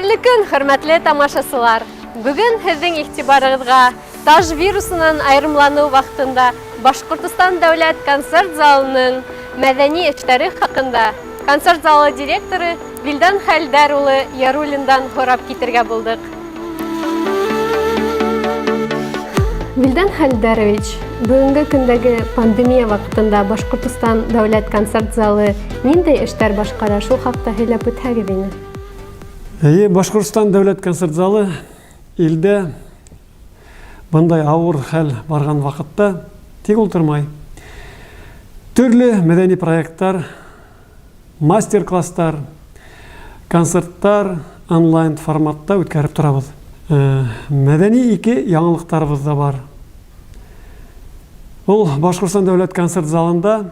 Хәйерле көн, хөрмәтле тамашасылар! Бөгөн һеҙҙең иғтибарығыҙға таж вирусынан айырымланыу ваҡытында Башҡортостан дәүләт концерт залының мәҙәни эштәре хаҡында концерт залы директоры Вилдан Хәлдәр улы Яруллиндан һорап китергә булдыҡ. Вилдан Хәлдәрович, бөгөнгө көндәге пандемия ваҡытында Башҡортостан дәүләт концерт залы ниндәй эштәр башҡара, шул хаҡта һөйләп үтһәгеҙ ине. Эйе, Башҡортостан дәүләт концерт залы илдә бындай ауыр хәл барған ваҡытта тик ултырмай. Төрлө мәҙәни проекттар, мастер-класстар, концерттар онлайн форматта үткәреп торабыҙ. Мәҙәни ике яңылыҡтарыбыҙ ҙа бар. Ул Башҡортостан дәүләт концерт залында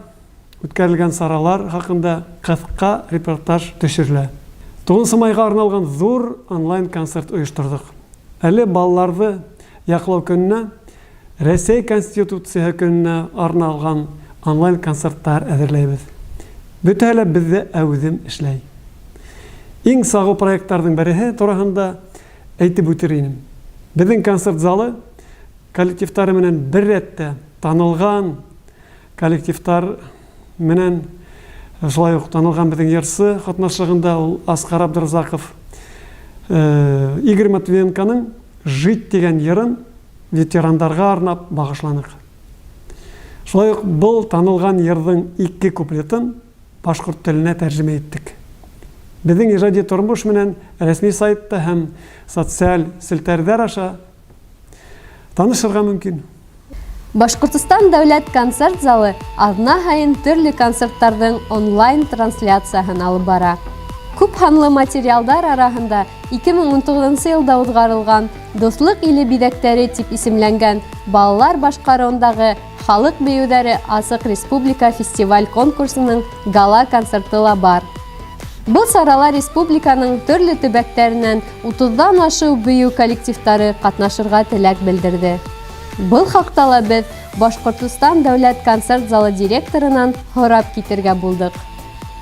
үткәрелгән саралар хаҡында ҡыҫҡа репортаж төшөрөлә. Туғыҙынсы майға арналған ҙур онлайн-концерт ойошторҙоҡ. Әле балаларҙы яҡлау көнөнә, Рәсәй Конституцияһы көнөнә арналған онлайн-концерттар әҙерләйбеҙ. Бөтәһе лә беҙҙә әүҙем эшләй. Иң сағыу проекттарҙың береһе тураһында әйтеп үтер инем. Беҙҙең концерт залы коллективтары менән бер рәттә танылған коллективтар менән шулай ук танылган безнең йырчы катнашлыгында ул Асқар Абдразаков Игорь Матвиенконың Жить дигән йырын ветерандарга арнап багышланык. Шулай ук был танылган йырдың ике куплетын башкорт теленә тәрҗемә иттек. Безнең иҗади тормыш менән рәсми сайтта һәм социаль селтәрҙәр аша танышырға мөмкин. Башҡортостан дәүләт концерт залы аҙна һайын төрлө концерттарҙың онлайн-трансляцияһын алып бара. Күп һанлы материалдар араһында 2019 йылда уҙғарылған Дуҫлыҡ иле биҙәктәре тип исемләнгән балалар башҡарыуындағы халыҡ бейеүҙәре асыҡ республика фестиваль-конкурсының гала-концерты ла бар. Был сарала республиканың төрлө төбәктәренән утыҙҙан ашыу бейеү коллективтары ҡатнашырға теләк белдерҙе. Был хаҡта ла беҙ Башҡортостан дәүләт концерт залы директорынан һорап китергә булдыҡ.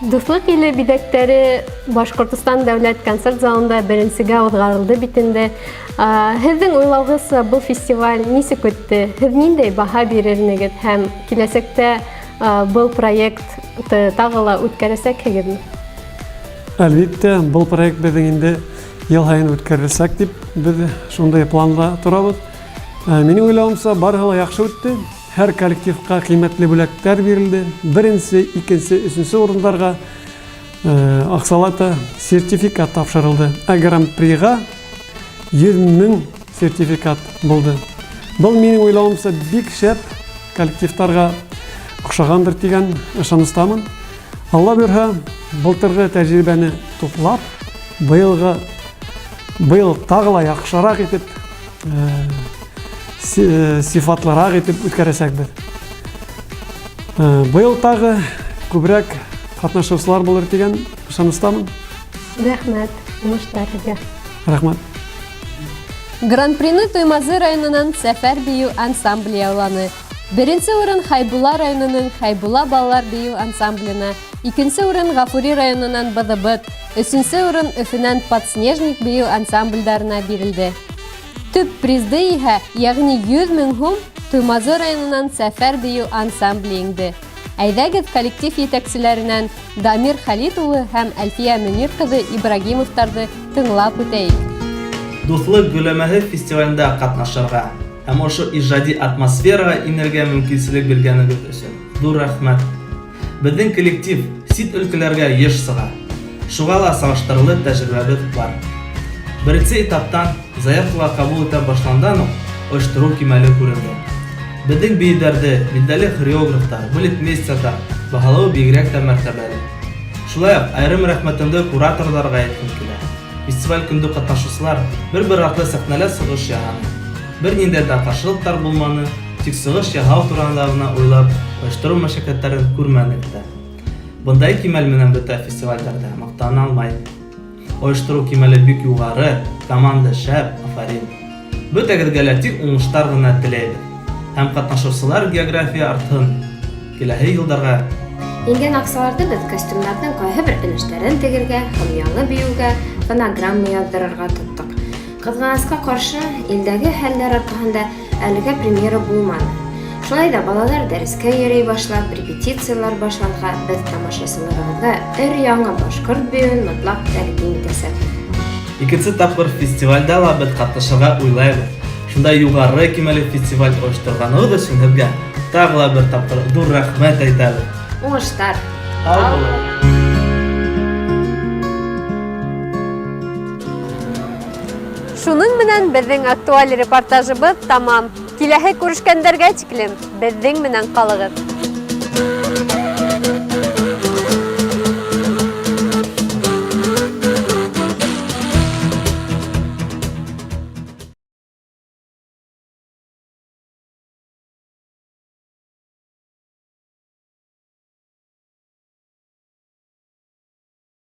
Дуҫлыҡ иле биҙәктәре Башҡортостан дәүләт концерт залында беренсегә уҙғарылды бит инде. Һеҙҙең уйлауығыҙса, был фестиваль нисек үтте? Һеҙ ниндәй баһа бирер инегеҙ һәм киләсәктә был проектты тағы ла үткәрәсәкһегеҙме? Әлбиттә, был проект беҙҙең инде йыл һайын үткәрелсәк тип беҙ шундай планда торабыҙ. Минең уйлауымса, барыһы ла яҡшы үтте. Һәр коллективҡа ҡиммәтле бүләктәр бирелде. Беренсе, икенсе, өсөнсө урындарға аҡсалата сертификат тапшырылды. Ә гран-приға 100 мең сертификат булды. Был минең уйлауымса бик шәп коллективтарға оҡшағандыр тигән ышаныстамын. Алла бирһә, былтырғы тәжрибәне туплап, быйылғы быйыл тағы ла яҡшыраҡ итеп, сифатлыраҡ итеп үткәрәсәкбеҙ. Быйыл тағы күберәк ҡатнашыусылар булыр тигән ышаныстамын. Рәхмәт, уңыштар һеҙгә. Рәхмәт. Гран-прины Туймазы районынан Сәфәр бейеү ансамбле яуланы. Беренсе урын Хайбулла районының Хайбулла балалар бейеү ансамбленә, икенсе урын Гафури районынан Быҙыбыт, өсөнсө урын Өфөнән Подснежник бейеү ансамбльдарына бирелде. Төп призды иһә, ягъни 100 мең һум, Туймазы районынан Сәфәр бейеү ансамбле еңде. Әйҙәгеҙ коллектив етәкселәренән Дамир Хәлит улы һәм Әлфиә Мөнир ҡыҙы Ибрагимовтарҙы тыңлап үтәйек. Дуҫлыҡ гөлләмәһе фестивалендә ҡатнашырға һәм ошо ижади атмосфераға инергә мөмкинселек биргәнегеҙ өсөн ҙур рәхмәт. Беҙҙең коллектив сит өлкәләргә еш сыға, шуға ла сағыштырырлы тәжрибәбеҙ бар. Беренсе этаптан, заявкалар ҡабул итә башландан уҡ, ойоштороу кимәле күренде. Беҙҙең бейеүҙәрҙе билдәле хореографтар, балетмейстерҙар баһалауы бигерәк тә мәртәбәле. Шулай уҡ айырым рәхмәтемде кураторҙарға әйткем килә. Фестиваль көндө ҡатнашыусылар бер-бер артлы сәхнәлә сығыш яһаны. Бер ниндәй ҙә ҡаршылыҡтар булманы, тик сығыш яһау тураһында ғына уйлап, ойоштороу мәшәҡәттәрен күрмәнек тә. Бындай кимәл менән бөтә фестивальдәрҙә маҡтана алмайым. Ойоштороу кимәле бик юғары, команда шәп, афарин. Бөтәгеҙгә лә тик уңыштар ғына теләйбеҙ. Һәм ҡатнашыусылар география артһын. Киләһе йылдарға Ингән аҡсаларҙы беҙ костюмдарҙың ҡайһы бер өлөштәрен тегергә һәм яңы бейеүгә фонограмма яҙҙырырға тоттоҡ. Ҡыҙғанасҡа ҡаршы, илдәге хәлдәр арҡаһында әлегә премьера булманы. Шулай ҙа балалар дәрескә йөрөй башлап, репетициялар башланһа, беҙ тамашасыларыбыҙға өр-яңы башҡорт бейеүен мотлаҡ тәҡдим итәсәкбеҙ. Икенсе тапҡыр фестивальдә ла беҙ ҡатнашырға уйлайбыҙ. Шундай юғары кимәлле фестиваль ойошторғанығыҙ өсөн һеҙгә тағы ла бер тапҡыр ҙур рәхмәт әйтәбеҙ. Уңыштар! Һау булығыҙ! Шуның менән беҙҙең актуаль репортажыбыҙ тамам. Киләһе күрешкәндәргә тиклем беҙҙең менән ҡалығыҙ.